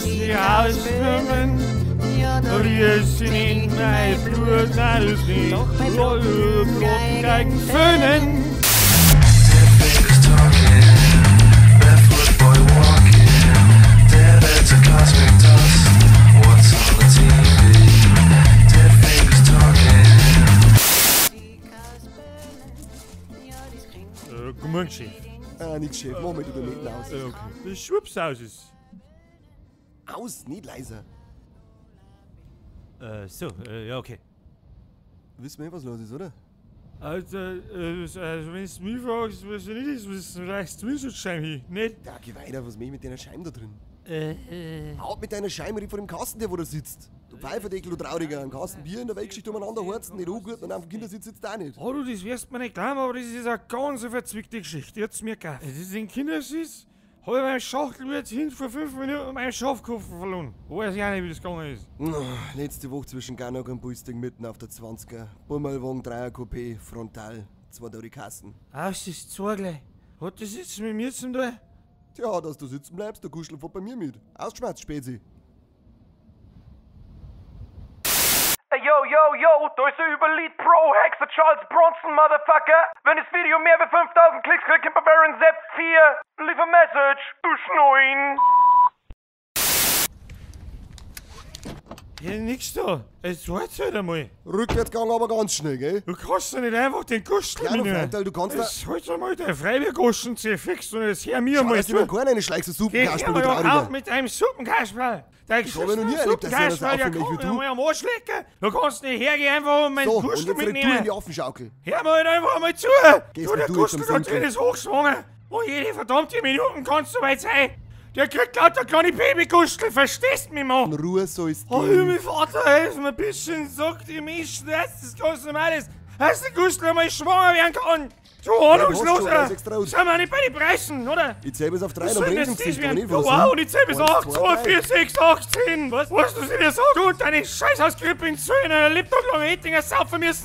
Sie ausschwimmen. Wir sind in mein Blut, nein, das nicht. Doch bei Flotten Geigen föhnen. Guten Morgen, Chef. Ah, nix, Chef. Mach mal du da mitten aus. Okay. Das Schwupsaus ist. Aus, nicht leiser. Ja, okay. Wissen wir eh, was los ist, oder? Also, also wenn du mich fragst, was ich nicht wissen, reichst du mir so Scheim hin, nicht? Ja, geh weiter, was mach ich mit deiner Scheim da drin? Haut mit deiner Scheim vor dem Kasten, der wo da sitzt. Du Pfeiferdeckel, du Trauriger, ein Kasten Bier in der Weltgeschichte umeinander horzen, nicht angut und auf dem Kindersitz sitzt auch nicht. Oh du, das wirst mir nicht glauben, aber das ist eine ganz verzwickte Geschichte. Jetzt mir geil. Das ist ein Kindersitz, hab ich meinen Schachtelwirt hin vor 5 Minuten meinen Schafkopf verloren. Weiß ich auch nicht, wie das gegangen ist. Letzte Woche zwischen Garnach und Buisting mitten auf der 20er. Bummelwagen 3er Coupé, frontal, 2 da die Kassen. Ach, das ist zwei gleich. Hat das jetzt mit mir zum tun? Tja, dass du sitzen bleibst, der Kuschel fährt bei mir mit. Ausgeschmerzt, Spezi. Yo, yo, yo, da ist der Überlead Pro Hexer Charles Bronson, Motherfucker. Wenn das Video mehr als 5000 Klicks kriegt, kommt Bavarian Sepp 4. Leave a message, du Schneun. Ja, nix da. Jetzt wart's halt einmal. Rückwärtsgang aber ganz schnell, gell? Du kannst doch nicht einfach den Gustel Ja, du mitnehmen. Freundl, du kannst da... Jetzt halt einmal dein Freiwilligoschen fix und jetzt hör mir Schau, mal dass du zu. mir keinen reinschleichst, du Geh Suppenkasperl, hör du mal auf Trauriger. mit deinem Suppenkasperl. Dein Ich hab ja noch nie erlebt, dass einer so Suppenkasperl, der aufwendig kann wie mir du. mal am Arsch lecken. Du kannst nicht hergehen, einfach um meinen So, und Gustel jetzt red du in mitnehmen. die Affenschaukel. Hör mal halt einfach mal zu. Gehst Du, der du jetzt Gustel am da Senkel. drin ist hochschwanger. Und jede verdammte Minute kannst du weit sein. Der kriegt lauter kleine Babygustel, verstehst mich, Mann? In Ruhe soll's Oh, gehen. mein Vater hilft mir ein bisschen, sagt ihm, ich das ist ganz normales, dass der Gustel einmal schwanger werden kann. Du Ahnungsloser! hast schon, Sind wir nicht bei den Preisen, oder? Ich zähl bis auf 3, Was dann soll bringst denn du das ins Gesicht, aber werden? nicht was. Wow, und ich zähl bis Eins, 8, zwei, 2, drei. 4, 6, 8, 10. Was? Weißt du, was ich dir sag? Du und deine Scheißhausgrippe in Zöhne, in einer Lebtag lang Ettinger saufen müssen.